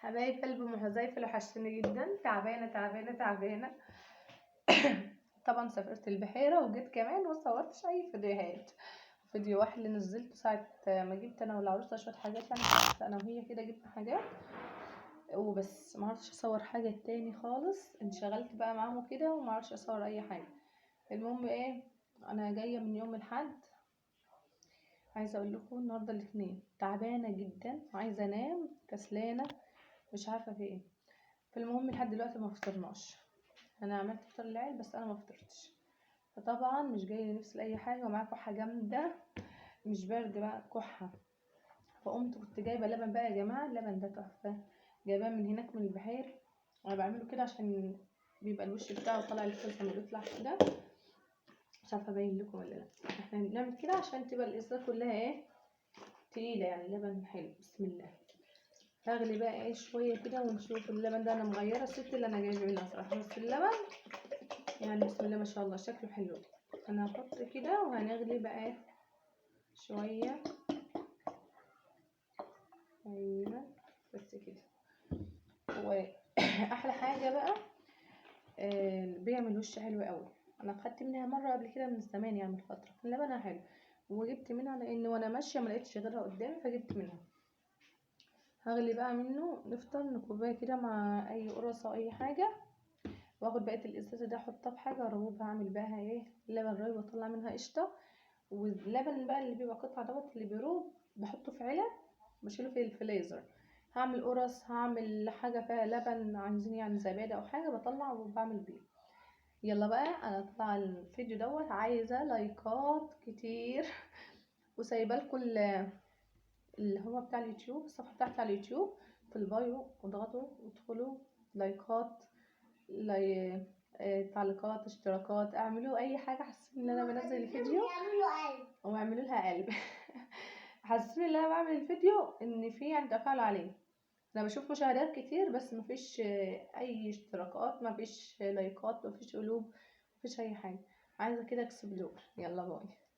حبايب قلب ام حذيفة، وحشتني جدا. تعبانة تعبانة تعبانة. طبعا سافرت البحيرة وجيت كمان وما صورتش اي فيديوهات. فيديو واحد اللي نزلته ساعة ما جبت انا والعروسه شوية حاجات، يعني انا وهي كده جبنا حاجات وبس، ما عرفتش اصور حاجة تاني خالص. انشغلت بقى معاهم كده وما عرفتش اصور اي حاجة. المهم ايه، انا جاية من يوم الاحد، عايزه اقول لكم النهارده الاثنين، تعبانة جدا وعايزه انام، كسلانه، مش عارفه في ايه. فالمهم لحد دلوقتي ما فطرناش. انا عملت فطار للعيال بس انا ما فطرتش، فطبعا مش جاية نفسي لاي حاجة، ومعايا كحه جامدة، مش برد بقى، كحه. فقمت كنت جايبه لبن بقى يا جماعة، اللبن ده تحفة، جايباه من هناك من البحير. انا بعمله كده عشان بيبقى الوش بتاعه طالع لفوق لما بيطلع كده، مش عارفه ابين لكم ولا لا. احنا بنعمل كده عشان تبقى الازازه كلها ايه، تقيلة يعني. اللبن حلو، بسم الله. هغلي بقى ايه شوية كده ونشوف اللبن ده. انا مغيرة الست اللي انا جايبه منها صراحة، بس اللبن يعني بسم الله ما شاء الله شكله حلو. انا هحط كده وهنغلي بقى ايه شوية. ايوه بس كده. واحلى حاجة بقى بيعمل وش حلو قوي. انا خدت منها مرة قبل كده من زمان، يعني من فترة، لبنها حلو وجبت منها لان وانا ماشية ما لقيتش غيرها قدامي فجبت منها. هغلي بقى منه، نفطر كوباية كده مع اي قرصة او اي حاجة، واخد بقية الازازه ده احطها في حاجة اروبها، اعمل بقى ايه، لبن رايب واطلع منها قشطه. واللبن بقى اللي بيبقى قطع دوت اللي بيروب بحطه في علب، بشيله في الفريزر. هعمل قرص، هعمل حاجة فيها لبن، عايزين يعني زبادي او حاجة، بطلع وبعمل بيه. يلا بقى انا طالعه الفيديو دوت عايزه لايكات كتير، وسايبه لكم اللي هو بتاع اليوتيوب، الصفحة بتاعتي على اليوتيوب في ال bio، واضغطوا وادخلوا لايكات، لاي... تعليقات، اشتراكات، اعملوا اي حاجة حسسوني ان انا بنزل الفيديو، واعملوا لها قلب. حسسوني ان انا بعمل الفيديو ان في يعني تفاعل عليه. انا بشوف مشاهدات كتير بس مفيش اي اشتراكات، مفيش لايكات، مفيش قلوب، مفيش اي حاجة. عايزه كده explore. يلا bye.